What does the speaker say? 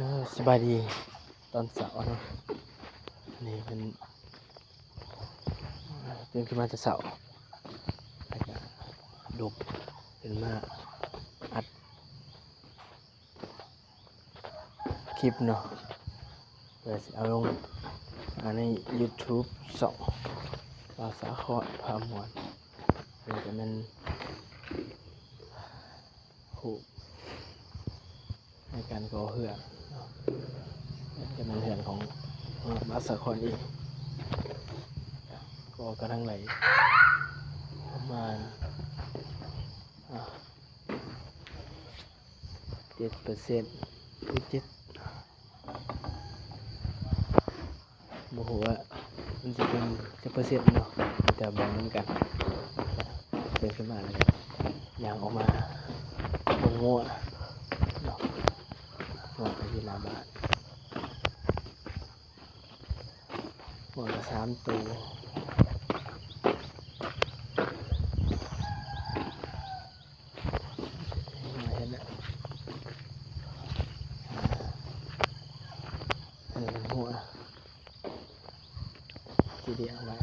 ເອີ ສະບາຍດີຕອນເຊົ້າເນາະ. ນີ້ເພິ່ນຕື່ນຂຶ້ນມາແຕ່ເຊົ້າ ແລ້ວກະລຸກຂຶ້ນມາອັດ ຄລິບເນາະ ເພື່ອຊິເອົາລົງ ອ່າ ໃນຢູທູບ ຊ່ອງບ່າວສາຄອນພາມ່ວນ. ເພິ່ນກະແມ່ນຮູບໃນການກໍ່ເຮືອນເນາະ ເຮືອນກະແມ່ນເຮືອນຂອງບ່າວສາຄອນເອງ ກໍ່ກຳລັງໄຫຼປະມານ ອ່າ ເຈັດເປີເຊັນ ເຈັດ ບໍ່ຮູ້ວ່າມັນຊິເປັນຈັກເປີເຊັນເນາະ ແຕ່ເບິ່ງນຳກັນ. ຕື່ນຂຶ້ນມາແລ້ວກະຍ່າງອອກມາເບິ່ງງົວເນາະ ງົວກະຢູ່ໜ້າບ້ານ ງົວກະສາມໂຕ. ເຫັນແລ້ວ ອ່າ ອັນນີ້ເປັນຫົວທີ່ລ້ຽງໄວ້